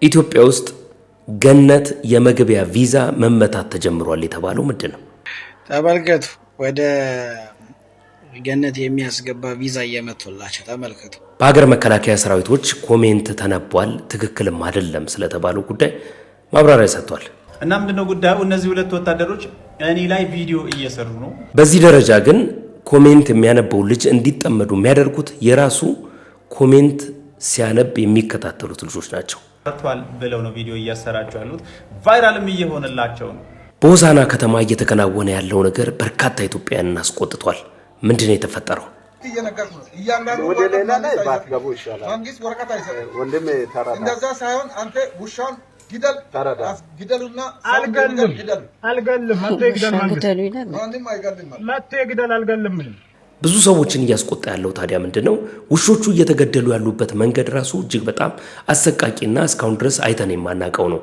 ኢትዮጵያ ውስጥ ገነት የመግቢያ ቪዛ መመታት ተጀምሯል የተባለው ምንድን ነው? ተመልከቱ፣ ወደ ገነት የሚያስገባ ቪዛ እየመቱላቸው ተመልከቱ። በሀገር መከላከያ ሰራዊቶች comment ተነቧል፣ ትክክልም አይደለም ስለተባለው ጉዳይ ማብራሪያ ሰጥቷል። እና ምንድነው ጉዳዩ? እነዚህ ሁለት ወታደሮች እኔ ላይ ቪዲዮ እየሰሩ ነው። በዚህ ደረጃ ግን comment የሚያነበው ልጅ እንዲጠመዱ የሚያደርጉት የራሱ comment ሲያነብ የሚከታተሉት ልጆች ናቸው። ሰርቷል ብለው ነው ቪዲዮ እያሰራጩ ያሉት። Viral ም እየሆነላቸው ነው። በሆሳዕና ከተማ እየተከናወነ ያለው ነገር በርካታ ኢትዮጵያውያንን አስቆጥቷል። ምንድን ነው የተፈጠረው? እየነገርኩህ ነው። እያንዳንዱ ወደ ወረቀት ሌላ ላይ መንግስት አይሰጥም። ባትገቡ ይሻላል። መንግስት ወረቀት አይሰጥም። ወንድሜ ተረዳ። እንደዛ ሳይሆን አንተ ውሻውን ግደል፣ ተረዳ። ግደሉና ሰውን አልገልም። ግደል። አልገልም። መጥቶ ይግደል መንግስት። ግደሉ ይላል። ማንም አይገልም ማለት መጥቶ ይግደል። አልገልም ምንም። ብዙ ሰዎችን እያስቆጣ ያለው ታዲያ ምንድን ነው? ውሾቹ እየተገደሉ ያሉበት መንገድ ራሱ እጅግ በጣም አሰቃቂና እስካሁን ድረስ አይተን የማናውቀው ነው።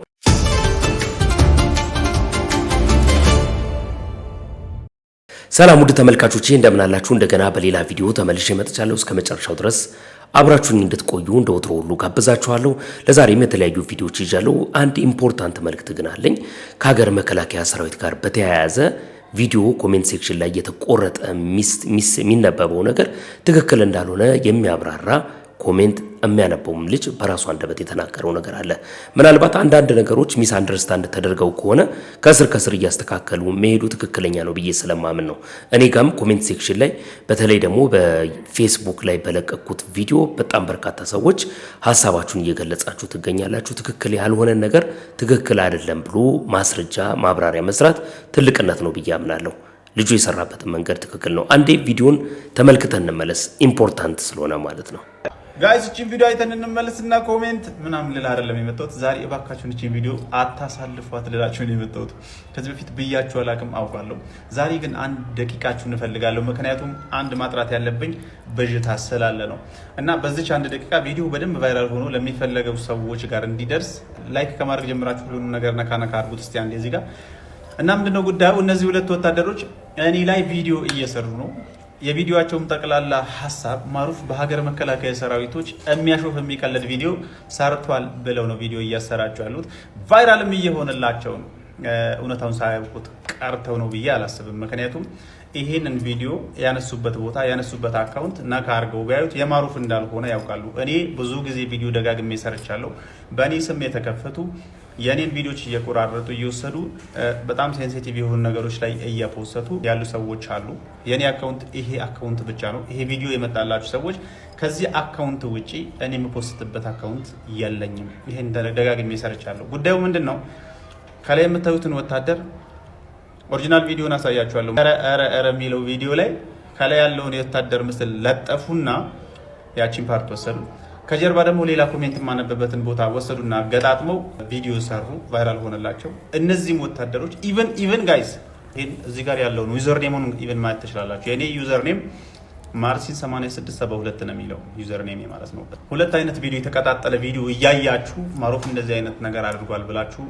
ሰላም ውድ ተመልካቾቼ፣ እንደምን አላችሁ? እንደገና በሌላ ቪዲዮ ተመልሼ መጥቻለሁ። እስከ መጨረሻው ድረስ አብራችሁኝ እንድትቆዩ እንደ ወትሮ ሁሉ ጋብዛችኋለሁ። ለዛሬም የተለያዩ ቪዲዮዎች ይዣለሁ። አንድ important መልእክት ግን አለኝ። ከሀገር መከላከያ ሰራዊት ጋር በተያያዘ ቪዲዮ comment section ላይ የተቆረጠ የሚነበበው ነገር ትክክል እንዳልሆነ የሚያብራራ comment የሚያነበውም ልጅ በራሱ አንደበት የተናገረው ነገር አለ። ምናልባት አንዳንድ ነገሮች misunderstand ተደርገው ከሆነ ከስር ከስር እያስተካከሉ መሄዱ ትክክለኛ ነው ብዬ ስለማምን ነው። እኔ ጋም comment section ላይ በተለይ ደግሞ በፌስቡክ ላይ በለቀኩት ቪዲዮ በጣም በርካታ ሰዎች ሀሳባችሁን እየገለጻችሁ ትገኛላችሁ። ትክክል ያልሆነን ነገር ትክክል አይደለም ብሎ ማስረጃ ማብራሪያ መስራት ትልቅነት ነው ብዬ አምናለሁ። ልጁ የሰራበትን መንገድ ትክክል ነው። አንዴ ቪዲዮን ተመልክተን እንመለስ፣ important ስለሆነ ማለት ነው። Guys፣ እቺን ቪዲዮ አይተን እንመለስና comment ምናምን ልል አይደለም የመጣሁት ዛሬ። እባካችሁን እቺን ቪዲዮ አታሳልፏት ልላችሁ ነው የመጣሁት። ከዚህ በፊት ብያችሁ አላቅም፣ አውቃለሁ። ዛሬ ግን አንድ ደቂቃችሁን እፈልጋለሁ። ምክንያቱም አንድ ማጥራት ያለብኝ ብዥታ ስላለ ነው። እና በዚች አንድ ደቂቃ ቪዲዮ በደንብ viral ሆኖ ለሚፈለገው ሰዎች ጋር እንዲደርስ like ከማድረግ ጀምራችሁ ሁሉንም ነገር ነካ ነካ አድርጉት እስቲ አንዴ እዚህ ጋር። እና ምንድነው ጉዳዩ? እነዚህ ሁለት ወታደሮች እኔ ላይ ቪዲዮ እየሰሩ ነው። የቪዲዮቸውም ጠቅላላ ሀሳብ ማሩፍ በሀገር መከላከያ ሰራዊቶች የሚያሾፍ የሚቀልድ ቪዲዮ ሰርቷል ብለው ነው ቪዲዮ እያሰራጩ ያሉት። Viral ም እየሆነላቸው ነው። እውነታውን ሳያውቁት ቀርተው ነው ብዬ አላስብም። ምክንያቱም ይሄንን ቪዲዮ ያነሱበት ቦታ፣ ያነሱበት account ነካ አድርገው ቢያዩት የማሩፍ እንዳልሆነ ያውቃሉ። እኔ ብዙ ጊዜ ቪዲዮ ደጋግሜ ሰርቻለሁ። በእኔ ስም የተከፈቱ የእኔን ቪዲዮች እየቆራረጡ እየወሰዱ በጣም sensitive የሆኑ ነገሮች ላይ እየፖሰቱ ያሉ ሰዎች አሉ። የእኔ account ይሄ account ብቻ ነው። ይሄ ቪዲዮ የመጣላችሁ ሰዎች ከዚህ account ውጪ እኔ የምፖስትበት account የለኝም። ይሄን ደጋግሜ ሰርቻለሁ። ጉዳዩ ምንድን ነው? ከላይ የምታዩትን ወታደር original ቪዲዮን አሳያችኋለሁ። ኧረ ኧረ ኧረ የሚለው ቪዲዮ ላይ ከላይ ያለውን የወታደር ምስል ለጠፉና ያቺን part ወሰዱ። ከጀርባ ደግሞ ሌላ comment የማነበበትን ቦታ ወሰዱና ገጣጥመው ቪዲዮ ሰሩ፣ viral ሆነላቸው። እነዚህም ወታደሮች even guys፣ ይሄን እዚህ ጋር ያለውን username ኡን even ማየት ትችላላችሁ። የኔ username ማርሲን 8672 ነው የሚለው username ማለት ነው። ሁለት አይነት ቪዲዮ፣ የተቀጣጠለ ቪዲዮ እያያችሁ ማሩፍ እንደዚህ አይነት ነገር አድርጓል ብላችሁ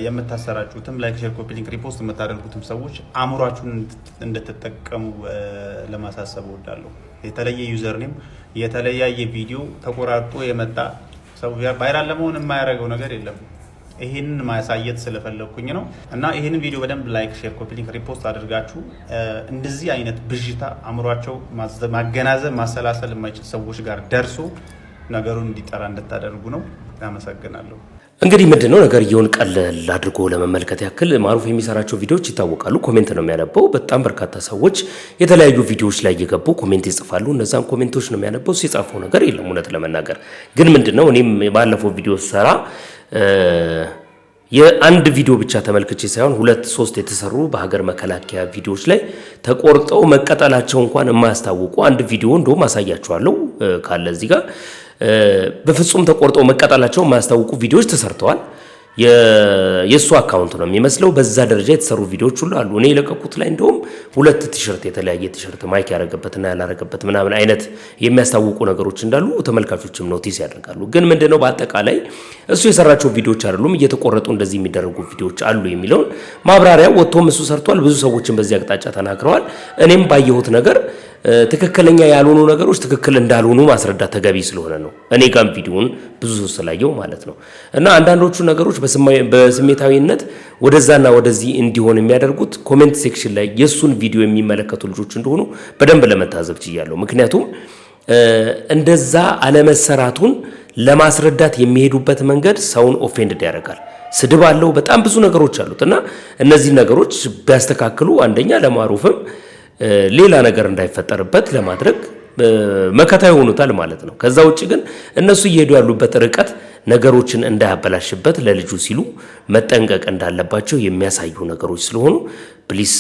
የምታሰራጩትም like፣ share፣ copy link፣ repost የምታደርጉትም ሰዎች አእምሯችሁን እንድትጠቀሙ ለማሳሰብ እወዳለሁ። የተለየ username፣ የተለያየ ቪዲዮ ተቆራርጦ የመጣ ሰው viral ለመሆን የማያደርገው ነገር የለም። ይሄንን ማሳየት ስለፈለግኩኝ ነው። እና ይሄንን ቪዲዮ በደንብ like፣ share፣ copy link፣ repost አድርጋችሁ እንደዚህ አይነት ብዥታ አእምሯቸው ማገናዘብ ማሰላሰል የማይችል ሰዎች ጋር ደርሶ ነገሩን እንዲጠራ እንድታደርጉ ነው። አመሰግናለሁ። እንግዲህ ምንድነው ነገርየውን ቀለል አድርጎ ለመመልከት ያክል ማሩፍ የሚሰራቸው ቪዲዮዎች ይታወቃሉ። Comment ነው የሚያነበው። በጣም በርካታ ሰዎች የተለያዩ ቪዲዮዎች ላይ እየገቡ comment ይጽፋሉ። እነዛን comment ኦች ነው የሚያነበው። እሱ የጻፈው ነገር የለም እውነት ለመናገር። ግን ምንድነው፣ እኔም ባለፈው ቪዲዮ ሰራ የአንድ ቪዲዮ ብቻ ተመልክቼ ሳይሆን ሁለት ሶስት የተሰሩ በሀገር መከላከያ ቪዲዮዎች ላይ ተቆርጠው መቀጠላቸው እንኳን የማያስታውቁ አንድ ቪዲዮ እንደውም አሳያችኋለሁ ካለ እዚህ ጋር፣ በፍጹም ተቆርጠው መቀጠላቸው የማያስታውቁ ቪዲዮዎች ተሰርተዋል። የእሱ account ነው የሚመስለው። በዛ ደረጃ የተሰሩ ቪዲዮዎች ሁሉ አሉ። እኔ የለቀኩት ላይ እንደውም ሁለት ቲሸርት፣ የተለያየ ቲሸርት ማይክ ያደረገበትና ያላረገበት ምናምን አይነት የሚያስታውቁ ነገሮች እንዳሉ ተመልካቾችም notice ያደርጋሉ። ግን ምንድነው፣ በአጠቃላይ እሱ የሰራቸው ቪዲዮዎች አይደሉም፣ እየተቆረጡ እንደዚህ የሚደረጉ ቪዲዮዎች አሉ የሚለውን ማብራሪያ ወጥቶም እሱ ሰርቷል። ብዙ ሰዎችን በዚህ አቅጣጫ ተናግረዋል። እኔም ባየሁት ነገር ትክክለኛ ያልሆኑ ነገሮች ትክክል እንዳልሆኑ ማስረዳት ተገቢ ስለሆነ ነው። እኔ ጋም ቪዲዮውን ብዙ ሰው ስላየው ማለት ነው። እና አንዳንዶቹ ነገሮች በስሜታዊነት ወደዛና ወደዚህ እንዲሆን የሚያደርጉት comment section ላይ የእሱን ቪዲዮ የሚመለከቱ ልጆች እንደሆኑ በደንብ ለመታዘብ ችያለሁ። ምክንያቱም እንደዛ አለመሰራቱን ለማስረዳት የሚሄዱበት መንገድ ሰውን offended ያደርጋል። ስድብ አለው፣ በጣም ብዙ ነገሮች አሉት። እና እነዚህ ነገሮች ቢያስተካክሉ አንደኛ ለማሩፍም ሌላ ነገር እንዳይፈጠርበት ለማድረግ መከታ ይሆኑታል ማለት ነው። ከዛ ውጭ ግን እነሱ እየሄዱ ያሉበት ርቀት ነገሮችን እንዳያበላሽበት ለልጁ ሲሉ መጠንቀቅ እንዳለባቸው የሚያሳዩ ነገሮች ስለሆኑ please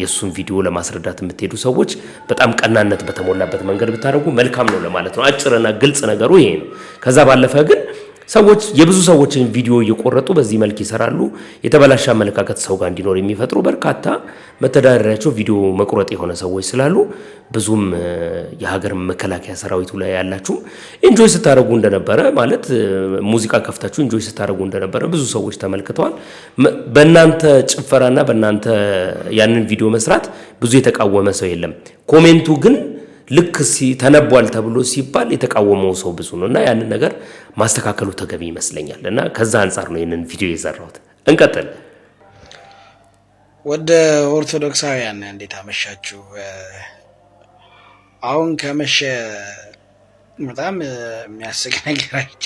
የእሱን ቪዲዮ ለማስረዳት የምትሄዱ ሰዎች በጣም ቀናነት በተሞላበት መንገድ ብታደርጉ መልካም ነው ለማለት ነው። አጭርና ግልጽ ነገሩ ይሄ ነው። ከዛ ባለፈ ግን ሰዎች የብዙ ሰዎችን ቪዲዮ እየቆረጡ በዚህ መልክ ይሰራሉ። የተበላሸ አመለካከት ሰው ጋር እንዲኖር የሚፈጥሩ በርካታ መተዳደሪያቸው ቪዲዮ መቁረጥ የሆነ ሰዎች ስላሉ ብዙም የሀገር መከላከያ ሰራዊቱ ላይ ያላችሁ enjoy ስታደርጉ እንደነበረ፣ ማለት ሙዚቃ ከፍታችሁ enjoy ስታደርጉ እንደነበረ ብዙ ሰዎች ተመልክተዋል። በእናንተ ጭፈራና በእናንተ ያንን ቪዲዮ መስራት ብዙ የተቃወመ ሰው የለም። Comment ኡ ግን ልክ ተነቧል ተብሎ ሲባል የተቃወመው ሰው ብዙ ነው እና ያንን ነገር ማስተካከሉ ተገቢ ይመስለኛል። እና ከዛ አንጻር ነው ይህንን ቪዲዮ የሰራሁት። እንቀጥል። ወደ ኦርቶዶክሳውያን እንዴት አመሻችሁ? አሁን ከመሸ በጣም የሚያስቅ ነገር አይቼ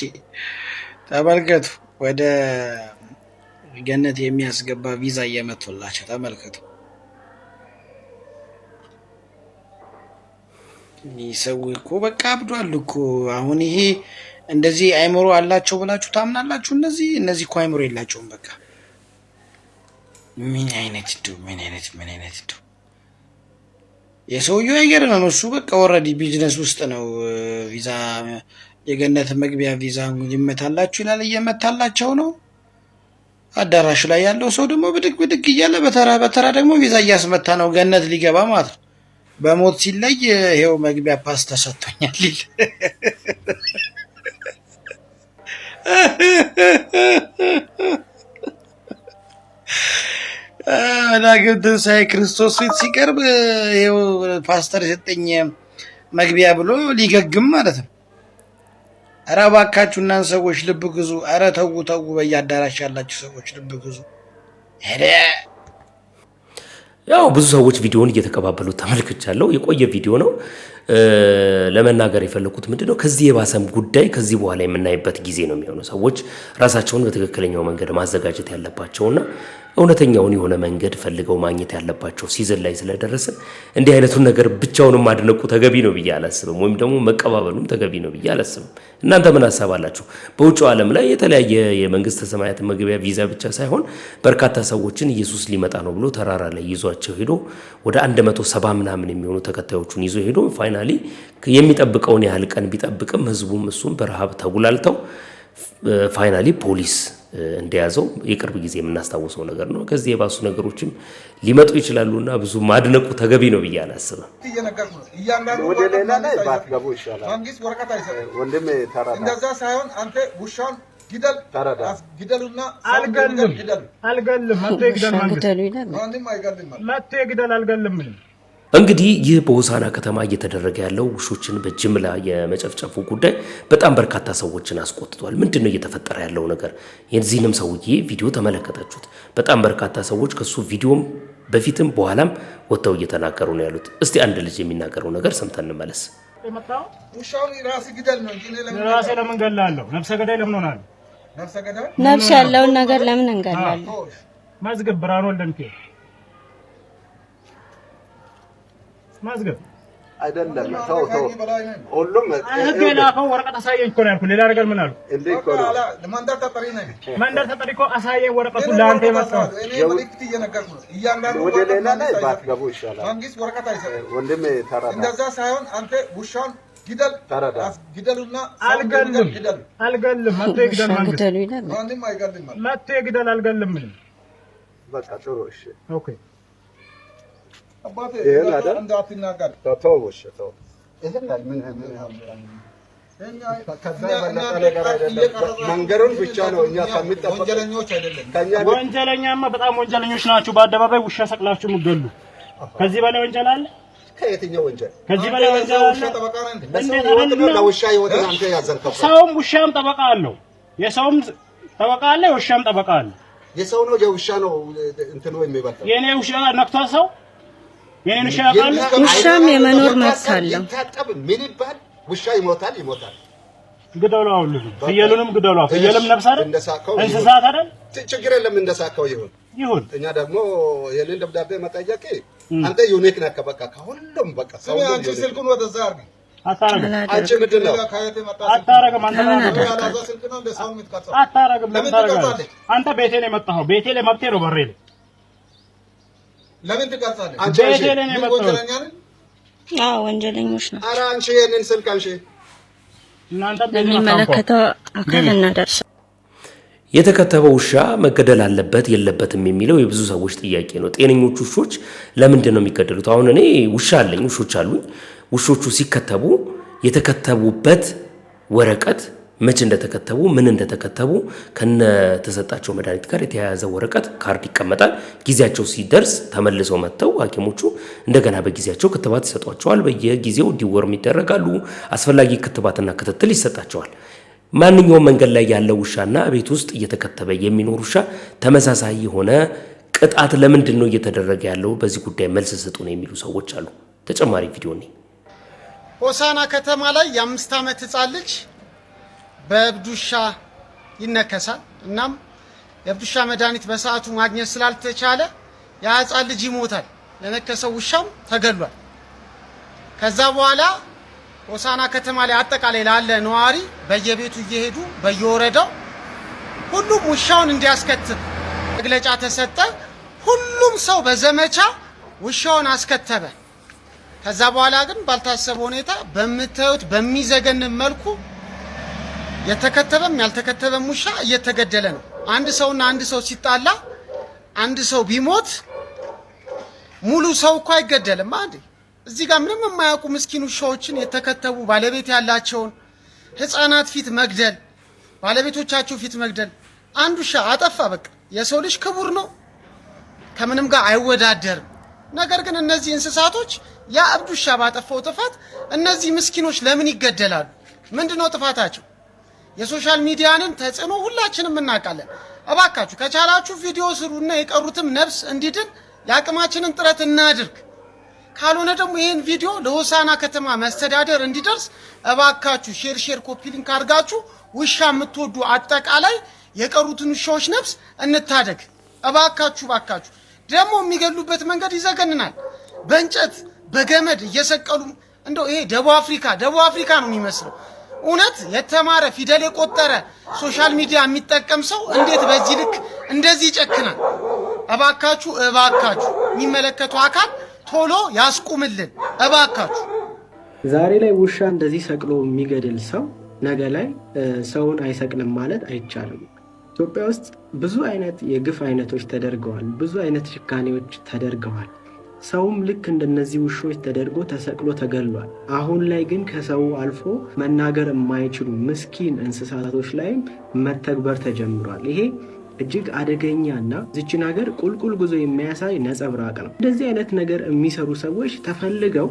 ተመልከቱ። ወደ ገነት የሚያስገባ ቪዛ እየመቱላቸው ተመልከቱ። ይህ ሰው እኮ በቃ አብዷል እኮ። አሁን ይሄ እንደዚህ አይምሮ አላቸው ብላችሁ ታምናላችሁ? እነዚህ እኮ አይምሮ የላቸውም። በቃ ምን አይነት እንደው ምን አይነት እንደው የሰውየው አይገርምም። እሱ በቃ already business ውስጥ ነው። ቪዛ፣ የገነት መግቢያ ቪዛ ይመታላችሁ ይላል፣ እየመታላቸው ነው። አዳራሹ ላይ ያለው ሰው ደግሞ ብድግ ብድግ እያለ በተራ በተራ ደግሞ ቪዛ እያስመታ ነው፣ ገነት ሊገባ ማለት ነው። በሞት ሲለይ ይሄው መግቢያ pass ተሰጥቶኛል ይል። ዳግም ትንሣኤ ክርስቶስ ፊት ሲቀርብ ይኸው ፓስተር የሰጠኝ መግቢያ ብሎ ሊገግም ማለት ነው። ኧረ እባካችሁ እናንተ ሰዎች ልብ ግዙ። ኧረ ተዉ ተዉ፣ በየአዳራሽ ያላችሁ ሰዎች ልብ ግዙ። ሄደ። ያው ብዙ ሰዎች ቪዲዮውን እየተቀባበሉት ተመልክቻለሁ። የቆየ ቪዲዮ ነው። ለመናገር የፈለኩት ምንድነው፣ ከዚህ የባሰም ጉዳይ ከዚህ በኋላ የምናይበት ጊዜ ነው የሚሆነው። ሰዎች ራሳቸውን በትክክለኛው መንገድ ማዘጋጀት ያለባቸውና እውነተኛውን የሆነ መንገድ ፈልገው ማግኘት ያለባቸው season ላይ ስለደረስን እንዲህ አይነቱን ነገር ብቻውንም ማድነቁ ተገቢ ነው ብዬ አላስብም፣ ወይም ደግሞ መቀባበሉም ተገቢ ነው ብዬ አላስብም። እናንተ ምን ሀሳብ አላችሁ? በውጭው ዓለም ላይ የተለያየ የመንግስተ ሰማያት መግቢያ ቪዛ ብቻ ሳይሆን በርካታ ሰዎችን ኢየሱስ ሊመጣ ነው ብሎ ተራራ ላይ ይዟቸው ሄዶ ወደ 170 ምናምን የሚሆኑ ተከታዮቹን ይዞ ሄዶ finally የሚጠብቀውን ያህል ቀን ቢጠብቅም ህዝቡም እሱም በረሃብ ተጉላልተው finally ፖሊስ እንደያዘው የቅርብ ጊዜ የምናስታውሰው ነገር ነው። ከዚህ የባሱ ነገሮችም ሊመጡ ይችላሉና ብዙ ማድነቁ ተገቢ ነው ብዬ አላስብም። እየነገርኩህ ነው። እያንዳንዱ ወደ ወረቀት ሌላ ላይ መንግስት ባትገቡ አይሰጥም። ይሻላል። መንግስት ወረቀት አይሰጥም። ወንድሜ ተረዳ። እንደዛ ሳይሆን አንተ ውሻውን ግደል፣ ተረዳ። ግደሉና ሰው አልገልም። ግደሉ። አልገልም። መጥቶ ይግደል ውሻ መንግስት። ግደሉ ይላል። ማንም አይገልም አለ። መጥቶ ይግደል፣ አልገልም ምንም። እንግዲህ ይህ በሆሳና ከተማ እየተደረገ ያለው ውሾችን በጅምላ የመጨፍጨፉ ጉዳይ በጣም በርካታ ሰዎችን አስቆጥቷል። ምንድን ነው እየተፈጠረ ያለው ነገር? የዚህንም ሰውዬ ቪዲዮ ተመለከታችሁት። በጣም በርካታ ሰዎች ከሱ ቪዲዮም በፊትም በኋላም ወጥተው እየተናገሩ ነው ያሉት። እስቲ አንድ ልጅ የሚናገረው ነገር ሰምተን እንመለስ። የመጣው ውሻውን ራስህ ግደል ነው እንጂ እኔ ለምን ራሴ ለምን ገላለሁ? ነፍሰ ገዳይ ለምን ሆናለሁ? ነፍሰ ገዳይ። ነፍስ ያለውን ነገር ለምን እንገላለን? ተወው። መዝግብ፣ ብርሃኑ ወልደ ሚካኤል መዝግብ። አይደለም፣ ተው ተው፣ ከህግ በላይ ነኝ። ሁሉም ህግ የላከው ወረቀት አሳየኝ እኮ ነው ያልኩህ። ሌላ ነገር ምን አልኩህ? እንዲህ እኮ በቃ ነው። መንደር ተጠሪ ነኝ። መንደር ተጠሪ እኮ አሳየኝ ወረቀቱን እኔ ለአንተ ወረቀት የመጣው። አሳያለሁ። እኔ መልዕክት እየነገርኩህ ነው። እያንዳንዱ ወደ ወረቀት ሌላ ላይ መንግስት አይሰጥም። ባትገቡ ይሻላል። መንግስት ወረቀት አይሰጥም። ወንድሜ ተረዳ። እንደዛ ሳይሆን አንተ ውሻውን ግደል፣ ተረዳ። ግደሉና ሰው አልገልም። ግደሉ። አልገልም። መጥቶ ውሻ ይግደል መንግስት። ግደሉ ይላል። ማንም አይገልም አለ። መጥቶ ይግደል፣ አልገልም ምንም። በቃ ጥሩ እሺ። Okay። አባቴ ይሄን አይደል? እንዳትናገር። ተው እሺ፣ ተው። ይሄን ያህል ምን ምን ከዛ የበለጠ ነገር አይደለም። መንገዱን ብቻ ነው እኛ ከሚጠበቅ ወንጀለኞች አይደለም። ከኛ ወንጀለኛማ በጣም ወንጀለኞች ናችሁ። በአደባባይ ውሻ ሰቅላችሁ የምትገሉ፣ ከዚህ በላይ ወንጀል አለ? ከየትኛው ወንጀል? ከዚህ በላይ ወንጀል አለ? ጠበቃ ነህ እንዴ? ለሰው ህይወት ነው ለውሻ ህይወት ነው አንተ ያዘንከው? ሰውም ውሻም ጠበቃ አለው። የሰውም ጠበቃ አለ፣ የውሻም ጠበቃ አለ። የሰው ነው የውሻ ነው እንትኑ የሚበልጠው? የኔ ውሻ ነክቷት ሰው የኔን ውሻ ያውቃል። ውሻም የመኖር መብት አለው። ይታጠብ ምን ይባል ውሻ ይሞታል ይሞታል። ግደሉ፣ አሁን ልጁ ፍየሉንም ግደሉ። ፍየልም ነፍስ አይደል? እንደሳከው ይሁን። እንስሳት አይደል? ችግር የለም እንደሳከው ይሁን። ይሁን። እኛ ደግሞ ይህንን ደብዳቤ መጠየቅ አንተ unique ነህ። በቃ ከሁሉም በቃ ሰው ስሚ አንቺ ስልኩን ወደዛ አድርጊ። አታረግም፣ አንቺ ምንድን ነው ከየት የመጣ ስልክ? አታረግም። አንተ ለምን ለምን አደርጋለሁ? ያላዛ ስልክ ነው እንደ ሰው የምትቀርጸው? አታረግም? ለምን ለምን ታረጋለህ? ትቀርጻለች? አንተ ቤቴ ነው የመጣኸው። ቤቴ ላይ መብቴ ነው። በሬ ላይ ለምን ትቀርጻለች? አንቺ ቤቴ አንሺ። ላይ ነው ምን የመጣሁት። ወንጀለኛ ነን? አዎ ወንጀለኞች ነው። ኧረ አንቺ ይህንን ስልክ አንሺ። እናንተ ቤቴን አታንኳኩ። ለሚመለከተው አካል እናደርሳለን። የተከተበው ውሻ መገደል አለበት የለበትም የሚለው የብዙ ሰዎች ጥያቄ ነው። ጤነኞቹ ውሾች ለምንድን ነው የሚገደሉት? አሁን እኔ ውሻ አለኝ፣ ውሾች አሉኝ። ውሾቹ ሲከተቡ የተከተቡበት ወረቀት መቼ እንደተከተቡ ምን እንደተከተቡ ከነተሰጣቸው መድኃኒት ጋር የተያያዘ ወረቀት ካርድ ይቀመጣል። ጊዜያቸው ሲደርስ ተመልሰው መጥተው ሐኪሞቹ እንደገና በጊዜያቸው ክትባት ይሰጧቸዋል። በየጊዜው deworm ይደረጋሉ። አስፈላጊ ክትባትና ክትትል ይሰጣቸዋል። ማንኛውም መንገድ ላይ ያለው ውሻና ቤት ውስጥ እየተከተበ የሚኖር ውሻ ተመሳሳይ የሆነ ቅጣት ለምንድን ነው እየተደረገ ያለው? በዚህ ጉዳይ መልስ ስጡን የሚሉ ሰዎች አሉ። ተጨማሪ ቪዲዮ እኔ ሆሳና ከተማ ላይ የ5 ዓመት ህፃን ልጅ በእብድ ውሻ ይነከሳል። እናም የእብድ ውሻ መድኃኒት በሰዓቱ ማግኘት ስላልተቻለ ያ ህፃን ልጅ ይሞታል። የነከሰው ውሻም ተገሏል። ከዛ በኋላ ሆሳና ከተማ ላይ አጠቃላይ ላለ ነዋሪ በየቤቱ እየሄዱ በየወረዳው ሁሉም ውሻውን እንዲያስከትብ መግለጫ ተሰጠ። ሁሉም ሰው በዘመቻ ውሻውን አስከተበ። ከዛ በኋላ ግን ባልታሰበ ሁኔታ በምታዩት በሚዘገንን መልኩ የተከተበም ያልተከተበም ውሻ እየተገደለ ነው። አንድ ሰውና አንድ ሰው ሲጣላ አንድ ሰው ቢሞት ሙሉ ሰው እኮ አይገደልም። አንዴ እዚህ ጋር ምንም የማያውቁ ምስኪን ውሻዎችን የተከተቡ ባለቤት ያላቸውን ህፃናት ፊት መግደል፣ ባለቤቶቻቸው ፊት መግደል። አንድ ውሻ አጠፋ፣ በቃ የሰው ልጅ ክቡር ነው፣ ከምንም ጋር አይወዳደርም። ነገር ግን እነዚህ እንስሳቶች ያ እብድ ውሻ ባጠፋው ጥፋት እነዚህ ምስኪኖች ለምን ይገደላሉ? ምንድነው ጥፋታቸው? የ social media ንን ተጽዕኖ ሁላችንም እናውቃለን። እባካችሁ ከቻላችሁ ቪዲዮ ስሩና የቀሩትም ነፍስ እንዲድን የአቅማችንን ጥረት እናድርግ። ካልሆነ ደግሞ ይህን ቪዲዮ ለሆሳና ከተማ መስተዳደር እንዲደርስ እባካችሁ share share copy link አድርጋችሁ ውሻ የምትወዱ አጠቃላይ የቀሩትን ውሻዎች ነፍስ እንታደግ። እባካችሁ እባካችሁ። ደግሞ የሚገሉበት መንገድ ይዘገንናል። በእንጨት በገመድ እየሰቀሉ እንደው ይሄ ደቡብ አፍሪካ ደቡብ አፍሪካ ነው የሚመስለው። እውነት የተማረ ፊደል የቆጠረ social media የሚጠቀም ሰው እንዴት በዚህ ልክ እንደዚህ ይጨክናል? እባካችሁ እባካችሁ የሚመለከተው አካል ቶሎ ያስቁምልን እባካችሁ። ዛሬ ላይ ውሻ እንደዚህ ሰቅሎ የሚገድል ሰው ነገ ላይ ሰውን አይሰቅልም ማለት አይቻልም። ኢትዮጵያ ውስጥ ብዙ አይነት የግፍ አይነቶች ተደርገዋል። ብዙ አይነት ጭካኔዎች ተደርገዋል። ሰውም ልክ እንደነዚህ ውሾች ተደርጎ ተሰቅሎ ተገድሏል። አሁን ላይ ግን ከሰው አልፎ መናገር የማይችሉ ምስኪን እንስሳቶች ላይም መተግበር ተጀምሯል። ይሄ እጅግ አደገኛና ይችን ሀገር ቁልቁል ጉዞ የሚያሳይ ነጸብራቅ ነው። እንደዚህ አይነት ነገር የሚሰሩ ሰዎች ተፈልገው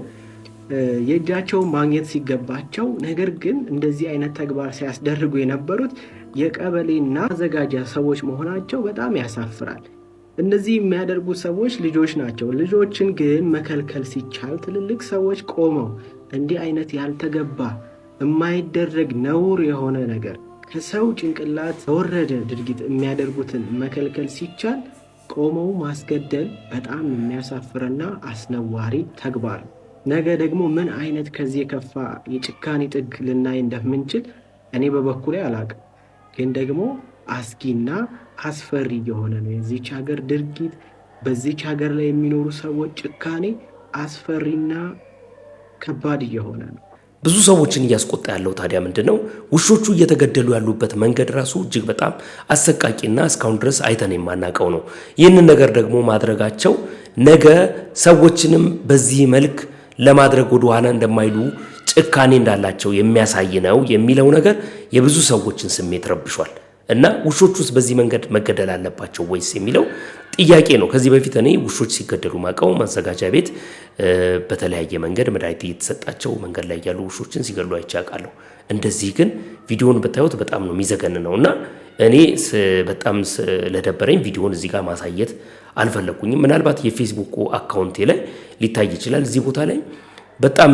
የእጃቸውን ማግኘት ሲገባቸው፣ ነገር ግን እንደዚህ አይነት ተግባር ሲያስደርጉ የነበሩት የቀበሌና ማዘጋጃ ሰዎች መሆናቸው በጣም ያሳፍራል። እነዚህ የሚያደርጉ ሰዎች ልጆች ናቸው። ልጆችን ግን መከልከል ሲቻል ትልልቅ ሰዎች ቆመው እንዲህ አይነት ያልተገባ የማይደረግ ነውር የሆነ ነገር ከሰው ጭንቅላት የወረደ ድርጊት የሚያደርጉትን መከልከል ሲቻል ቆመው ማስገደል በጣም የሚያሳፍርና አስነዋሪ ተግባር ነው። ነገ ደግሞ ምን አይነት ከዚህ የከፋ የጭካኔ ጥግ ልናይ እንደምንችል እኔ በበኩሌ አላቅም። ግን ደግሞ አስጊና አስፈሪ የሆነ ነው የዚች ሀገር ድርጊት። በዚች ሀገር ላይ የሚኖሩ ሰዎች ጭካኔ አስፈሪና ከባድ እየሆነ ነው። ብዙ ሰዎችን እያስቆጣ ያለው ታዲያ ምንድን ነው? ውሾቹ እየተገደሉ ያሉበት መንገድ ራሱ እጅግ በጣም አሰቃቂና እስካሁን ድረስ አይተን የማናውቀው ነው። ይህንን ነገር ደግሞ ማድረጋቸው ነገ ሰዎችንም በዚህ መልክ ለማድረግ ወደኋላ እንደማይሉ ጭካኔ እንዳላቸው የሚያሳይ ነው የሚለው ነገር የብዙ ሰዎችን ስሜት ረብሿል። እና ውሾች ውስጥ በዚህ መንገድ መገደል አለባቸው ወይስ የሚለው ጥያቄ ነው። ከዚህ በፊት እኔ ውሾች ሲገደሉ ማቀው ማዘጋጃ ቤት በተለያየ መንገድ መድኃኒት እየተሰጣቸው መንገድ ላይ ያሉ ውሾችን ሲገሉ አይቼ አውቃለሁ። እንደዚህ ግን ቪዲዮን ብታዩት በጣም ነው የሚዘገንነው እና እኔ በጣም ስለደበረኝ ቪዲዮን እዚህ ጋር ማሳየት አልፈለኩኝም። ምናልባት የፌስቡክ account ኤ ላይ ሊታይ ይችላል። እዚህ ቦታ ላይ በጣም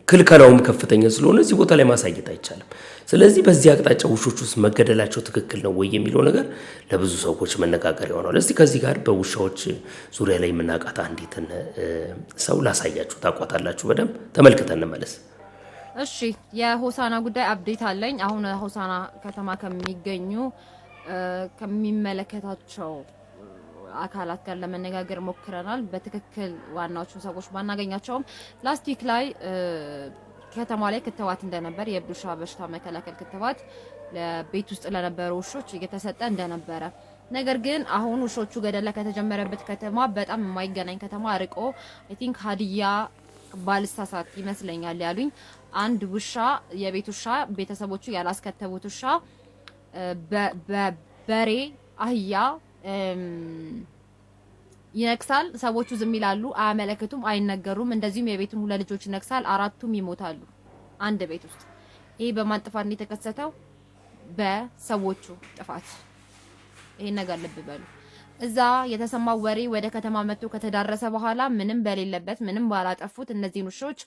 ክልከላውም ከፍተኛ ስለሆነ እዚህ ቦታ ላይ ማሳየት አይቻልም። ስለዚህ በዚህ አቅጣጫ ውሾች ውስጥ መገደላቸው ትክክል ነው ወይ የሚለው ነገር ለብዙ ሰዎች መነጋገሪያ ሆኗል። እስቲ ከዚህ ጋር በውሻዎች ዙሪያ ላይ የምናውቃት አንዲትን ሰው ላሳያችሁ፣ ታውቋታላችሁ። በደንብ ተመልክተን እንመለስ። እሺ፣ የሆሳና ጉዳይ update አለኝ። አሁን ሆሳና ከተማ ከሚገኙ ከሚመለከታቸው አካላት ጋር ለመነጋገር ሞክረናል። በትክክል ዋናዎቹን ሰዎች ባናገኛቸውም last week ላይ ከተማ ላይ ክትባት እንደነበር፣ የእብድ ውሻ በሽታ መከላከል ክትባት ለቤት ውስጥ ለነበሩ ውሾች እየተሰጠ እንደነበረ፣ ነገር ግን አሁን ውሾቹ ገደላ ከተጀመረበት ከተማ በጣም የማይገናኝ ከተማ ርቆ፣ I think ሀዲያ ባልሳሳት ይመስለኛል ያሉኝ፣ አንድ ውሻ፣ የቤት ውሻ፣ ቤተሰቦቹ ያላስከተቡት ውሻ በበሬ፣ አህያ ይነክሳል። ሰዎቹ ዝም ይላሉ፣ አያመለክቱም፣ አይነገሩም። እንደዚሁም የቤቱን ሁለት ልጆች ይነክሳል፣ አራቱም ይሞታሉ አንድ ቤት ውስጥ። ይሄ በማን ጥፋት ነው የተከሰተው? በሰዎቹ ጥፋት። ይሄን ነገር ልብ በሉ። እዛ የተሰማው ወሬ ወደ ከተማ መጥቶ ከተዳረሰ በኋላ ምንም በሌለበት፣ ምንም ባላጠፉት እነዚህን ውሾች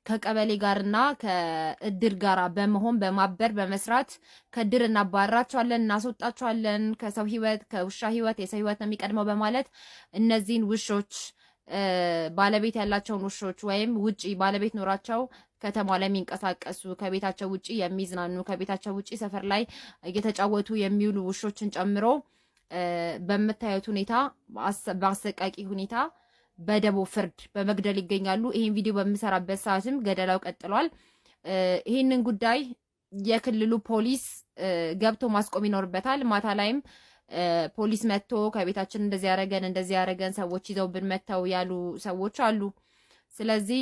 ከቀበሌ ጋርና ከእድር ጋር በመሆን፣ በማበር፣ በመስራት ከእድር እናባራቸዋለን፣ እናስወጣቸዋለን፣ ከሰው ህይወት፣ ከውሻ ህይወት የሰው ህይወት ነው የሚቀድመው በማለት እነዚህን ውሾች፣ ባለቤት ያላቸውን ውሾች ወይም ውጪ ባለቤት ኖራቸው ከተማ ላይ የሚንቀሳቀሱ፣ ከቤታቸው ውጪ የሚዝናኑ፣ ከቤታቸው ውጪ ሰፈር ላይ እየተጫወቱ የሚውሉ ውሾችን ጨምሮ በምታዩት ሁኔታ፣ በአሰቃቂ ሁኔታ በደቦ ፍርድ በመግደል ይገኛሉ። ይህን ቪዲዮ በምሰራበት ሰዓትም ገደላው ቀጥሏል። ይህንን ጉዳይ የክልሉ ፖሊስ ገብቶ ማስቆም ይኖርበታል። ማታ ላይም ፖሊስ መጥቶ ከቤታችን እንደዚህ ያደረገን፣ እንደዚህ ያደረገን፣ ሰዎች ይዘውብን መጥተው ያሉ ሰዎች አሉ። ስለዚህ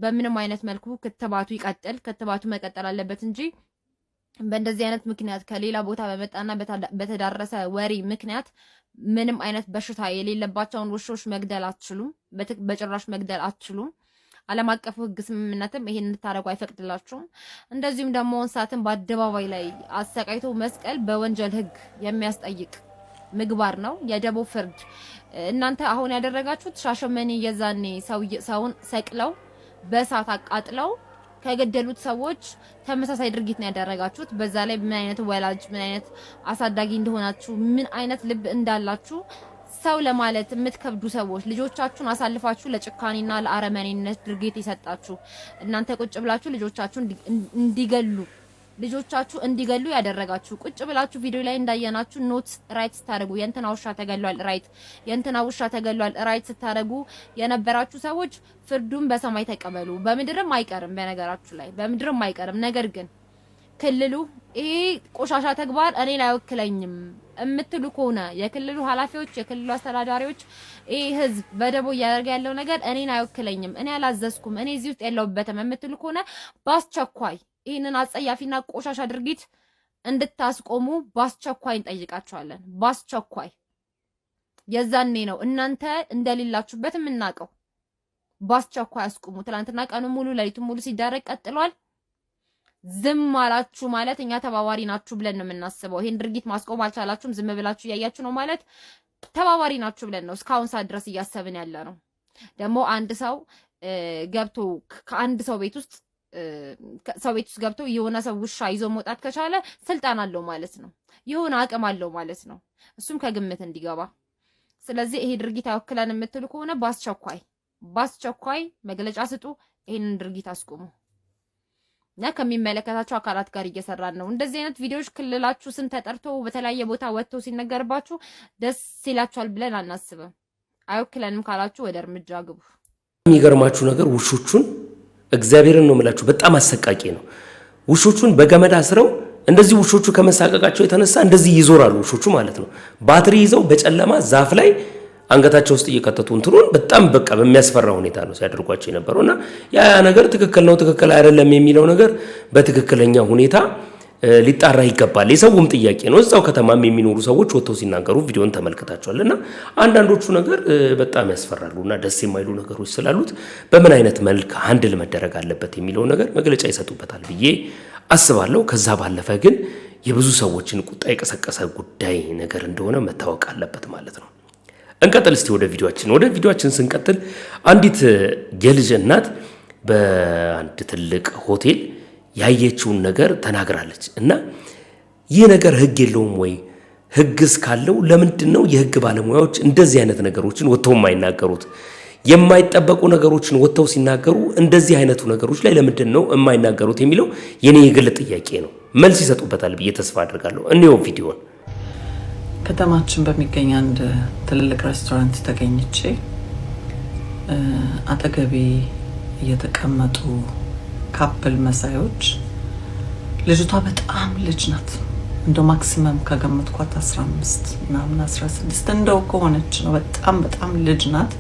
በምንም አይነት መልኩ ክትባቱ ይቀጥል፣ ክትባቱ መቀጠል አለበት እንጂ በእንደዚህ አይነት ምክንያት፣ ከሌላ ቦታ በመጣና በተዳረሰ ወሬ ምክንያት ምንም አይነት በሽታ የሌለባቸውን ውሾች መግደል አትችሉም። በጭራሽ መግደል አትችሉም። ዓለም አቀፉ ሕግ ስምምነትም ይሄን እንድታደርጉ አይፈቅድላችሁም። እንደዚሁም ደግሞ እንስሳትን በአደባባይ ላይ አሰቃይቶ መስቀል በወንጀል ሕግ የሚያስጠይቅ ምግባር ነው። የደቦ ፍርድ እናንተ አሁን ያደረጋችሁት ሻሸመኔ የዛኔ ሰውን ሰቅለው በእሳት አቃጥለው ከገደሉት ሰዎች ተመሳሳይ ድርጊት ነው ያደረጋችሁት። በዛ ላይ ምን አይነት ወላጅ፣ ምን አይነት አሳዳጊ እንደሆናችሁ፣ ምን አይነት ልብ እንዳላችሁ፣ ሰው ለማለት የምትከብዱ ሰዎች፣ ልጆቻችሁን አሳልፋችሁ ለጭካኔና ለአረመኔነት ድርጊት የሰጣችሁ፣ እናንተ ቁጭ ብላችሁ ልጆቻችሁን እንዲገሉ፣ ልጆቻችሁ እንዲገሉ ያደረጋችሁ፣ ቁጭ ብላችሁ ቪዲዮ ላይ እንዳየናችሁ note write ስታደርጉ፣ የእንትና ውሻ ተገሏል write፣ የእንትና ውሻ ተገሏል write ስታደርጉ የነበራችሁ ሰዎች ፍርዱን በሰማይ ተቀበሉ። በምድርም አይቀርም፣ በነገራችሁ ላይ በምድርም አይቀርም። ነገር ግን ክልሉ ይሄ ቆሻሻ ተግባር እኔን አይወክለኝም የምትሉ ከሆነ፣ የክልሉ ኃላፊዎች፣ የክልሉ አስተዳዳሪዎች፣ ይሄ ህዝብ በደቦ እያደረገ ያለው ነገር እኔን አይወክለኝም፣ እኔ አላዘዝኩም፣ እኔ እዚህ ውስጥ የለሁበትም የምትሉ ከሆነ በአስቸኳይ ይህንን አጸያፊና ቆሻሻ ድርጊት እንድታስቆሙ በአስቸኳይ እንጠይቃችኋለን። በአስቸኳይ። የዛኔ ነው እናንተ እንደሌላችሁበት የምናውቀው። በአስቸኳይ አስቁሙ። ትናንትና ቀኑን ሙሉ ሌሊቱን ሙሉ ሲደረግ ቀጥሏል። ዝም አላችሁ ማለት እኛ ተባባሪ ናችሁ ብለን ነው የምናስበው። ይሄን ድርጊት ማስቆም አልቻላችሁም፣ ዝም ብላችሁ እያያችሁ ነው ማለት ተባባሪ ናችሁ ብለን ነው እስካሁን ሰዓት ድረስ እያሰብን ያለ ነው። ደግሞ አንድ ሰው ገብቶ ከአንድ ሰው ቤት ውስጥ ገብቶ የሆነ ሰው ውሻ ይዞ መውጣት ከቻለ ስልጣን አለው ማለት ነው፣ የሆነ አቅም አለው ማለት ነው። እሱም ከግምት እንዲገባ። ስለዚህ ይሄ ድርጊት አይወክለን የምትሉ ከሆነ በአስቸኳይ፣ በአስቸኳይ መግለጫ ስጡ። ይሄንን ድርጊት አስቁሙ። እና ከሚመለከታቸው አካላት ጋር እየሰራን ነው። እንደዚህ አይነት ቪዲዮዎች ክልላችሁ ስም ተጠርቶ በተለያየ ቦታ ወጥቶ ሲነገርባችሁ ደስ ይላችኋል ብለን አናስብም። አይወክለንም ካላችሁ ወደ እርምጃ ግቡ። የሚገርማችሁ ነገር ውሾቹን፣ እግዚአብሔርን ነው የምላችሁ፣ በጣም አሰቃቂ ነው። ውሾቹን በገመድ አስረው እንደዚህ ውሾቹ ከመሳቀቃቸው የተነሳ እንደዚህ ይዞራሉ፣ ውሾቹ ማለት ነው። ባትሪ ይዘው በጨለማ ዛፍ ላይ አንገታቸው ውስጥ እየከተቱ እንትኑን በጣም በቃ በሚያስፈራ ሁኔታ ነው ሲያደርጓቸው የነበረው። እና ያ ነገር ትክክል ነው፣ ትክክል አይደለም የሚለው ነገር በትክክለኛ ሁኔታ ሊጣራ ይገባል። የሰውም ጥያቄ ነው። እዛው ከተማም የሚኖሩ ሰዎች ወጥተው ሲናገሩ ቪዲዮን ተመልክታቸዋል። እና አንዳንዶቹ ነገር በጣም ያስፈራሉ እና ደስ የማይሉ ነገሮች ስላሉት በምን አይነት መልክ handle መደረግ አለበት የሚለው ነገር መግለጫ ይሰጡበታል ብዬ አስባለሁ። ከዛ ባለፈ ግን የብዙ ሰዎችን ቁጣ የቀሰቀሰ ጉዳይ ነገር እንደሆነ መታወቅ አለበት ማለት ነው። እንቀጥል እስቲ ወደ ቪዲዮአችን። ወደ ቪዲዮአችን ስንቀጥል አንዲት የልጅ እናት በአንድ ትልቅ ሆቴል ያየችውን ነገር ተናግራለች። እና ይህ ነገር ሕግ የለውም ወይ? ሕግስ ካለው ለምንድን ነው የሕግ ባለሙያዎች እንደዚህ አይነት ነገሮችን ወጥተው የማይናገሩት? የማይጠበቁ ነገሮችን ወጥተው ሲናገሩ እንደዚህ አይነቱ ነገሮች ላይ ለምንድን ነው የማይናገሩት የሚለው የኔ የግል ጥያቄ ነው። መልስ ይሰጡበታል ብዬ ተስፋ አድርጋለሁ። እንየው ቪዲዮን። ከተማችን በሚገኝ አንድ ትልልቅ ሬስቶራንት ተገኝቼ አጠገቤ የተቀመጡ couple መሳዮች፣ ልጅቷ በጣም ልጅ ናት። እንደው maximum ከገመትኳት 15 ምናምን 16 እንደው ከሆነች ነው። በጣም በጣም ልጅ ናት።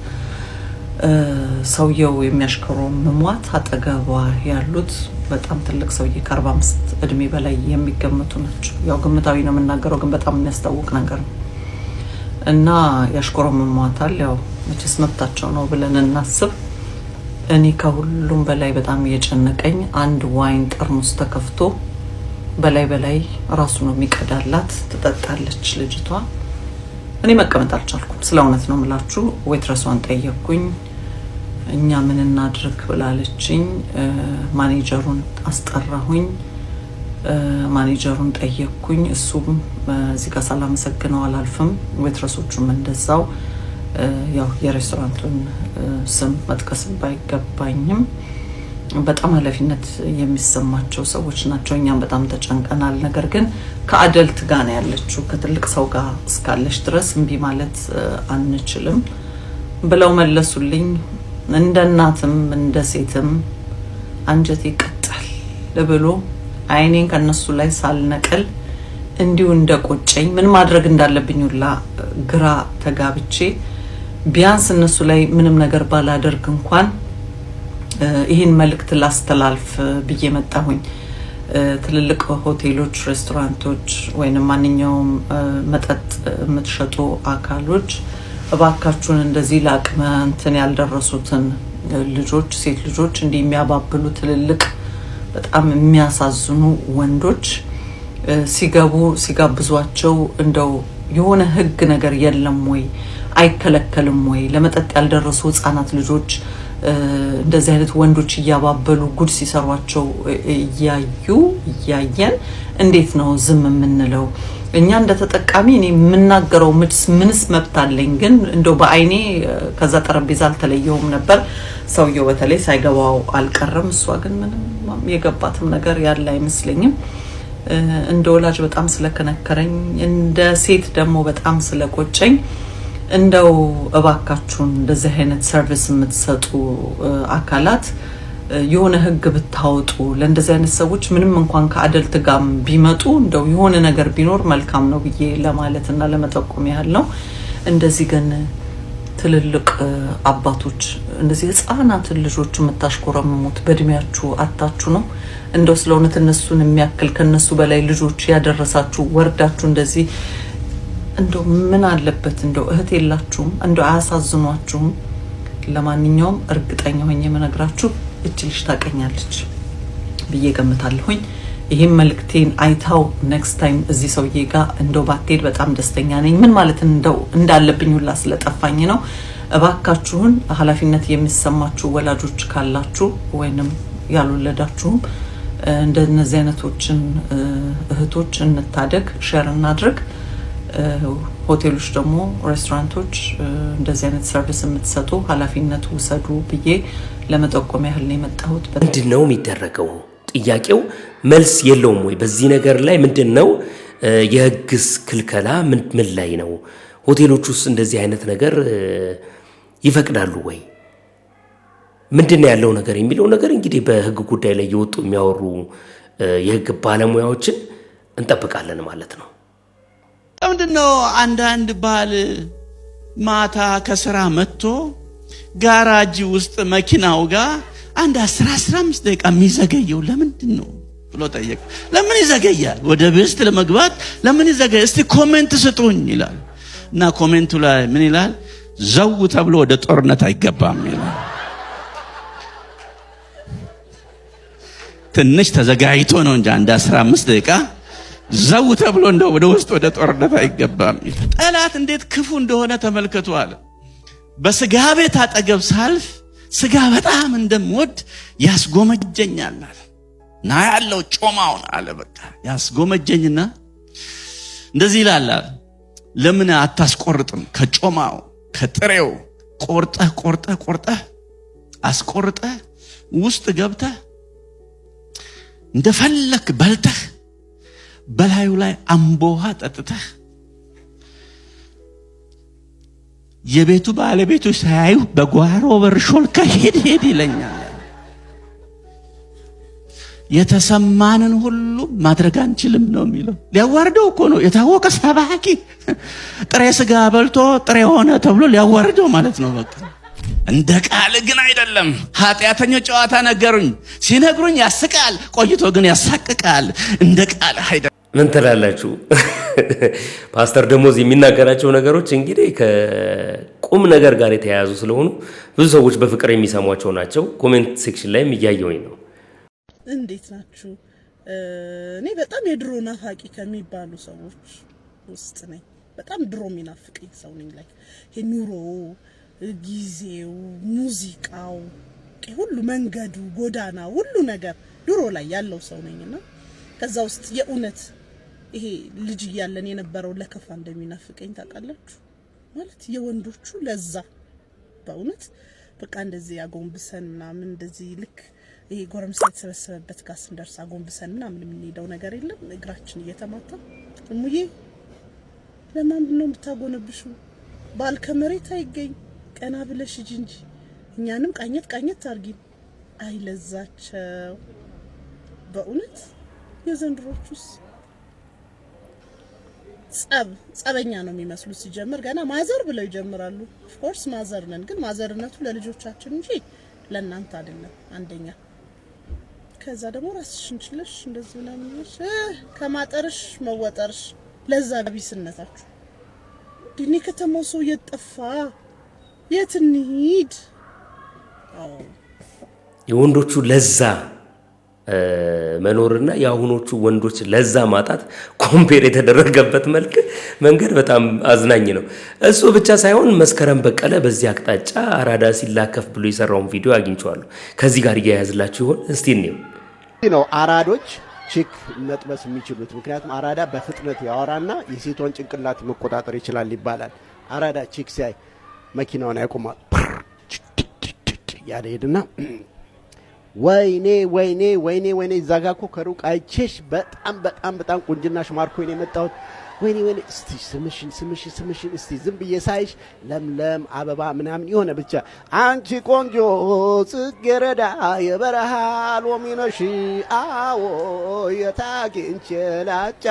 ሰውየው የሚያሽከረምሟት አጠገቧ ያሉት በጣም ትልቅ ሰውዬ ከ45 እድሜ በላይ የሚገመቱ ናቸው። ያው ግምታዊ ነው የምናገረው፣ ግን በጣም የሚያስታውቅ ነገር ነው እና ያሽኮረምሟታል። ያው መቼስ መብታቸው ነው ብለን እናስብ። እኔ ከሁሉም በላይ በጣም እየጨነቀኝ አንድ wine ጠርሙስ ተከፍቶ በላይ በላይ ራሱ ነው የሚቀዳላት፣ ትጠጣለች ልጅቷ። እኔ መቀመጥ አልቻልኩም። ስለ እውነት ነው የምላችሁ። Waitress ዋን ጠየቅኩኝ። እኛ ምን እናድርግ ብላለችኝ። ማኔጀሩን አስጠራሁኝ። ማኔጀሩን ጠየቅኩኝ። እሱም እዚህ ጋር ሳላመሰግነው አላልፍም። Waitress ኦቹም እንደዛው፣ ያው የሬስቶራንቱን ስም መጥቀስ ባይገባኝም በጣም ኃላፊነት የሚሰማቸው ሰዎች ናቸው። እኛም በጣም ተጨንቀናል። ነገር ግን ከ adult ጋር ነው ያለችው፣ ከትልቅ ሰው ጋር እስካለች ድረስ እምቢ ማለት አንችልም ብለው መለሱልኝ። እንደ እናትም እንደ ሴትም አንጀቴ ቅጥል ብሎ አይኔን ከነሱ ላይ ሳልነቅል እንዲሁ እንደ ቆጨኝ ምን ማድረግ እንዳለብኝ ሁላ ግራ ተጋብቼ ቢያንስ እነሱ ላይ ምንም ነገር ባላደርግ እንኳን ይህን መልእክት ላስተላልፍ ብዬ መጣሁኝ። ትልልቅ ሆቴሎች፣ ሬስቶራንቶች ወይንም ማንኛውም መጠጥ የምትሸጡ አካሎች እባካችሁን እንደዚህ ለአቅመ እንትን ያልደረሱትን ልጆች፣ ሴት ልጆች እንዲህ የሚያባብሉ ትልልቅ በጣም የሚያሳዝኑ ወንዶች ሲገቡ ሲጋብዟቸው እንደው የሆነ ሕግ ነገር የለም ወይ? አይከለከልም ወይ? ለመጠጥ ያልደረሱ ህጻናት ልጆች እንደዚህ አይነት ወንዶች እያባበሉ ጉድ ሲሰሯቸው እያዩ እያየን እንዴት ነው ዝም የምንለው? እኛ እንደ ተጠቃሚ እኔ የምናገረው ምንስ መብት አለኝ? ግን እንደው በአይኔ ከዛ ጠረጴዛ አልተለየውም ነበር። ሰውየው በተለይ ሳይገባው አልቀረም። እሷ ግን ምንም የገባትም ነገር ያለ አይመስለኝም። እንደ ወላጅ በጣም ስለከነከረኝ፣ እንደ ሴት ደግሞ በጣም ስለቆጨኝ እንደው እባካችሁን እንደዚህ አይነት service የምትሰጡ አካላት የሆነ ህግ ብታወጡ ለእንደዚህ አይነት ሰዎች ምንም እንኳን ከ adult ጋርም ቢመጡ እንደው የሆነ ነገር ቢኖር መልካም ነው ብዬ ለማለት እና ለመጠቆም ያህል ነው። እንደዚህ ግን ትልልቅ አባቶች እንደዚህ ህጻናትን ልጆች የምታሽኮረምሙት በእድሜያችሁ አታችሁ ነው። እንደው ስለ እውነት እነሱን የሚያክል ከነሱ በላይ ልጆች ያደረሳችሁ ወርዳችሁ እንደዚህ እንደው ምን አለበት? እንደው እህት የላችሁም? እንደው አያሳዝኗችሁም? ለማንኛውም እርግጠኛ ሆኜ የምነግራችሁ እች ልጅ ታቀኛለች ብዬ ገምታለሁኝ። ይህም መልእክቴን አይታው next time እዚህ ሰውዬ ጋር እንደው ባትሄድ በጣም ደስተኛ ነኝ። ምን ማለት እንደው እንዳለብኝ ሁላ ስለጠፋኝ ነው። እባካችሁን ኃላፊነት የሚሰማችሁ ወላጆች ካላችሁ ወይንም ያልወለዳችሁም እንደነዚህ አይነቶችን እህቶች እንታደግ፣ share እናድርግ። ሆቴሎች ደግሞ ሬስቶራንቶች እንደዚህ አይነት service የምትሰጡ ኃላፊነት ውሰዱ ብዬ ለመጠቆም ያህል ነው የመጣሁት። ምንድን ነው የሚደረገው? ጥያቄው መልስ የለውም ወይ? በዚህ ነገር ላይ ምንድን ነው የህግስ ክልከላ ምን ላይ ነው? ሆቴሎች ውስጥ እንደዚህ አይነት ነገር ይፈቅዳሉ ወይ? ምንድን ነው ያለው ነገር የሚለው ነገር እንግዲህ በህግ ጉዳይ ላይ የወጡ የሚያወሩ የህግ ባለሙያዎችን እንጠብቃለን ማለት ነው። ለምንድን ነው አንዳንድ ባል ማታ ከስራ መጥቶ ጋራጅ ውስጥ መኪናው ጋር አንድ 10 15 ደቂቃ የሚዘገየው ለምንድን ነው? ብሎ ጠየቀ። ለምን ይዘገያል? ወደ ብስት ለመግባት ለምን ይዘገያል? እስቲ comment ስጡኝ ይላል። እና comment ኡ ላይ ምን ይላል? ዘው ተብሎ ወደ ጦርነት አይገባም ይላል። ትንሽ ተዘጋጅቶ ነው እንጂ አንድ 15 ደቂቃ ዘው ተብሎ እንደው ወደ ውስጥ ወደ ጦርነት አይገባም። ጠላት እንዴት ክፉ እንደሆነ ተመልከቱ አለ። በስጋ ቤት አጠገብ ሳልፍ ስጋ በጣም እንደምወድ ያስጎመጀኛል አለ። ና ያለው ጮማውን አለ በቃ ያስጎመጀኝና እንደዚህ ይላል አለ። ለምን አታስቆርጥም? ከጮማው ከጥሬው ቆርጠህ ቆርጠህ ቆርጠህ አስቆርጠህ ውስጥ ገብተህ እንደፈለክ በልተህ በላዩ ላይ አምቦ ውሃ ጠጥተህ የቤቱ ባለቤቶች ሳያዩ በጓሮ በር ሾልከህ ሄድ ሄድ ይለኛል። የተሰማንን ሁሉ ማድረግ አንችልም ነው የሚለው። ሊያዋርደው እኮ ነው። የታወቀ ሰባኪ ጥሬ ስጋ በልቶ ጥሬ ሆነ ተብሎ ሊያዋርደው ማለት ነው። በቃ እንደ ቃል ግን አይደለም። ኃጢአተኞች ጨዋታ ነገሩኝ፣ ሲነግሩኝ ያስቃል፣ ቆይቶ ግን ያሳቅቃል። እንደ ቃል አይደለም። ምን ትላላችሁ? ፓስተር ደሞዝ የሚናገራቸው ነገሮች እንግዲህ ከቁም ነገር ጋር የተያያዙ ስለሆኑ ብዙ ሰዎች በፍቅር የሚሰሟቸው ናቸው። Comment section ላይም እያየሁኝ ነው። እንዴት ናችሁ? እኔ በጣም የድሮ ናፋቂ ከሚባሉ ሰዎች ውስጥ ነኝ። በጣም ድሮ የሚናፍቀኝ ሰው ነኝ። Like ኑሮ፣ ጊዜው፣ ሙዚቃው፣ ሁሉ መንገዱ፣ ጎዳና፣ ሁሉ ነገር ድሮ ላይ ያለው ሰው ነኝና ከዛ ውስጥ የእውነት ይሄ ልጅ እያለን የነበረው ለከፋ እንደሚናፍቀኝ ታውቃላችሁ። ማለት የወንዶቹ ለዛ በእውነት በቃ እንደዚህ አጎንብሰን ምናምን እንደዚህ ልክ ይሄ ጎረምሳ የተሰበሰበበት ጋር ስንደርስ አጎንብሰን ምናምን የምንሄደው ነገር የለም። እግራችን እየተማታ እሙዬ ለማን ነው የምታጎነብሹ? ባል ከመሬት አይገኝ፣ ቀና ብለሽ ሂጂ እንጂ እኛንም ቃኘት ቃኘት አርጊን። አይለዛቸው በእውነት የዘንድሮቹስ ጸብ ጸበኛ ነው የሚመስሉት። ሲጀምር ገና mother ብለው ይጀምራሉ። Of course mother ነን፣ ግን mother ነቱ ለልጆቻችን እንጂ ለእናንተ አይደለም። አንደኛ ከዛ ደግሞ ራስሽን ችለሽ እንደዚህ ምናምን ከማጠርሽ መወጠርሽ ለዛ ቢስነታችሁ ዲኒ ከተማው ሰው የጠፋ የት እንሂድ? የወንዶቹ ለዛ መኖርና የአሁኖቹ ወንዶች ለዛ ማጣት compare የተደረገበት መልክ መንገድ በጣም አዝናኝ ነው። እሱ ብቻ ሳይሆን መስከረም በቀለ በዚህ አቅጣጫ አራዳ ሲላከፍ ብሎ የሰራውን ቪዲዮ አግኝቼዋለሁ። ከዚህ ጋር እያያዝላችሁ ይሆን? እስቲ እንየው። ነው አራዶች chick መጥበስ የሚችሉት ምክንያቱም አራዳ በፍጥነት ያወራና የሴቷን ጭንቅላት መቆጣጠር ይችላል ይባላል። አራዳ chick ሲያይ መኪናውን ያቆማል። ያለ ሄድና ወይኔ ወይኔ ወይኔ ወይኔ እዛ ጋ እኮ ከሩቅ አይቼሽ በጣም በጣም በጣም ቁንጅናሽ ማርኮኝ ነው የመጣሁት። ወይኔ ወይኔ እስቲ ስምሽን ስምሽን ስምሽን እስቲ ዝም ብዬ ሳይሽ ለምለም አበባ ምናምን የሆነ ብቻ አንቺ ቆንጆ ጽጌረዳ የበረሃ ሎሚ ነሽ፣ አዎ የታግኝቼ ላጫ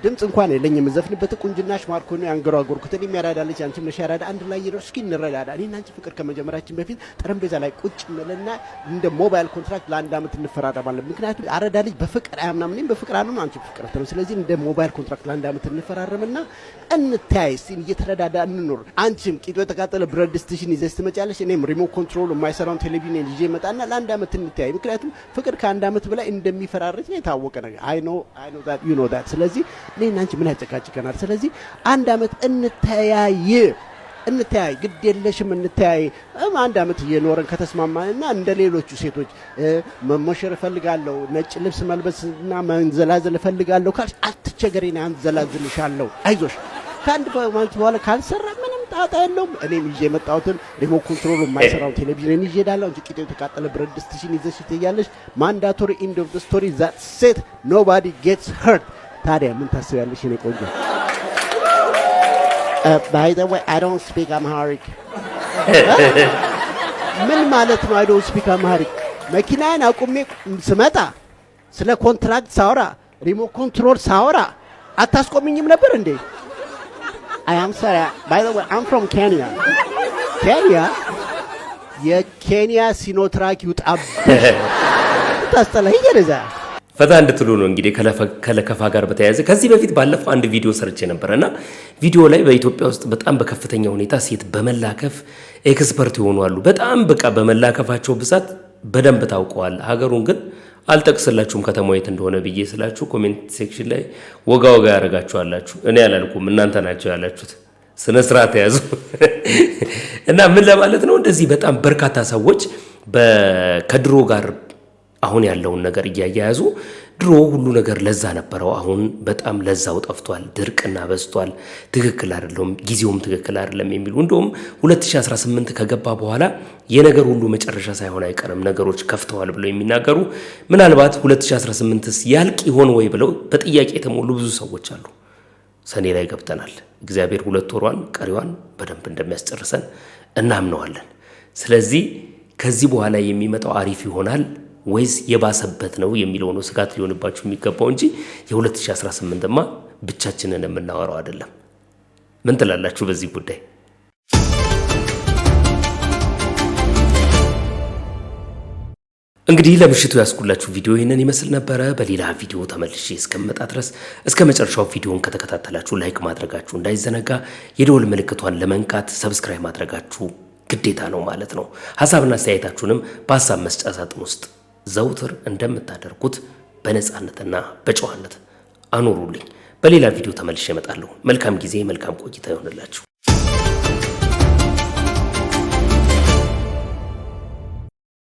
ድምፅ እንኳን የለኝም የምዘፍንበት ቁንጅናሽ ማርኮ ነው ያንገሯጎርኩት። እኔም ያራዳ ልጅ አንቺም ነሽ ያራዳ፣ አንድ ላይ ነው። እስኪ እንረዳዳ። እኔና አንቺ ፍቅር ከመጀመራችን በፊት ጠረጴዛ ላይ ቁጭ እንልና እንደ mobile contract ለአንድ ዓመት እንፈራረማለን። ምክንያቱም አራዳ ልጅ በፍቅር አያምናም፣ እኔም በፍቅር አምናም፣ አንቺ በፍቅር አታምንም። ስለዚህ እንደ mobile contract ለአንድ ዓመት እንፈራረምና እንተያይ፣ እስኪ እየተረዳዳ እንኖር። አንቺም ቂጦ የተቃጠለ ብረት ድስትሽን ይዘሽ ትመጫለሽ፣ እኔም remote control የማይሰራውን ቴሌቪዥን ይዤ እመጣና ለአንድ ዓመት እንተያይ። ምክንያቱም ፍቅር ከአንድ ዓመት በላይ እንደሚፈራረጅ ነው የታወቀ ነገር። I know, I know that, you know that። ስለዚህ እኔና አንቺ ምን ያጨቃጭቀናል? ስለዚህ አንድ ዓመት እንተያይ እንተያይ፣ ግድ የለሽም እንተያይ። አንድ ዓመት እየኖረን ከተስማማንና እንደ ሌሎቹ ሴቶች መሞሸር እፈልጋለሁ፣ ነጭ ልብስ መልበስና መንዘላዘል እፈልጋለሁ ካልሽ አትቸገሪ፣ እኔ አንዘላዝልሻለሁ፣ አይዞሽ። ከአንድ ዓመት በኋላ ካልሰራ ምንም ጣጣ የለውም። እኔም ይዤ የመጣሁትን remote control የማይሰራውን ቴሌቪዥን ይዤ እሄዳለሁ። አንቺ ቂጡ የተቃጠለ ብረት ድስትሽን ይዘሽ ትሄጃለሽ። Mandatory end of the story, that's it, nobody gets hurt። ታዲያ ምን ታስቢያለሽ የኔ ቆንጆ? By the way, I don't speak Amharic። ምን ማለት ነው? I don't speak Amharic። መኪናዬን አቁሜ ስመጣ ስለ contract ሳወራ፣ remote control ሳወራ አታስቆምኝም ነበር እንዴ? I am sorry, by the way, I'm from Kenya። ኬንያ? የኬንያ ሲኖትራክ ይውጣብሽ። ታስጠላ። ይገረዛ። ፈታ እንድትሉ ነው እንግዲህ። ከለከፋ ጋር በተያያዘ ከዚህ በፊት ባለፈው አንድ ቪዲዮ ሰርቼ ነበረ እና ቪዲዮ ላይ በኢትዮጵያ ውስጥ በጣም በከፍተኛ ሁኔታ ሴት በመላከፍ expert የሆኑ አሉ። በጣም በቃ በመላከፋቸው ብዛት በደንብ ታውቀዋል። ሀገሩን ግን አልጠቅስላችሁም ከተማው የት እንደሆነ ብዬ ስላችሁ comment section ላይ ወጋ ወጋ ያደርጋችኋላችሁ። እኔ አላልኩም፣ እናንተ ናቸው ያላችሁት። ስነ ስርዓት ያዙ። እና ምን ለማለት ነው፣ እንደዚህ በጣም በርካታ ሰዎች ከድሮ ጋር አሁን ያለውን ነገር እያያያዙ ድሮ ሁሉ ነገር ለዛ ነበረው፣ አሁን በጣም ለዛው ጠፍቷል፣ ድርቅና በዝቷል፣ ትክክል አይደለም፣ ጊዜውም ትክክል አይደለም የሚሉ፣ እንደውም 2018 ከገባ በኋላ የነገር ሁሉ መጨረሻ ሳይሆን አይቀርም ነገሮች ከፍተዋል ብለው የሚናገሩ፣ ምናልባት 2018ስ ያልቅ ይሆን ወይ ብለው በጥያቄ የተሞሉ ብዙ ሰዎች አሉ። ሰኔ ላይ ገብተናል። እግዚአብሔር 2 ወሯን ቀሪዋን በደንብ እንደሚያስጨርሰን እናምነዋለን። ስለዚህ ከዚህ በኋላ የሚመጣው አሪፍ ይሆናል ወይስ የባሰበት ነው የሚለው ነው ስጋት ሊሆንባችሁ የሚገባው እንጂ የ2018ማ ብቻችንን የምናወራው አይደለም። ምን ትላላችሁ በዚህ ጉዳይ? እንግዲህ ለምሽቱ ያስኩላችሁ ቪዲዮ ይህንን ይመስል ነበረ። በሌላ ቪዲዮ ተመልሼ እስከምመጣ ድረስ እስከ መጨረሻው ቪዲዮን ከተከታተላችሁ like ማድረጋችሁ እንዳይዘነጋ፣ የደወል ምልክቷን ለመንካት subscribe ማድረጋችሁ ግዴታ ነው ማለት ነው። ሀሳብና አስተያየታችሁንም በሀሳብ መስጫ ሳጥን ውስጥ ዘውትር እንደምታደርጉት በነፃነትና በጨዋነት አኖሩልኝ። በሌላ ቪዲዮ ተመልሼ እመጣለሁ። መልካም ጊዜ፣ መልካም ቆይታ ይሆንላችሁ።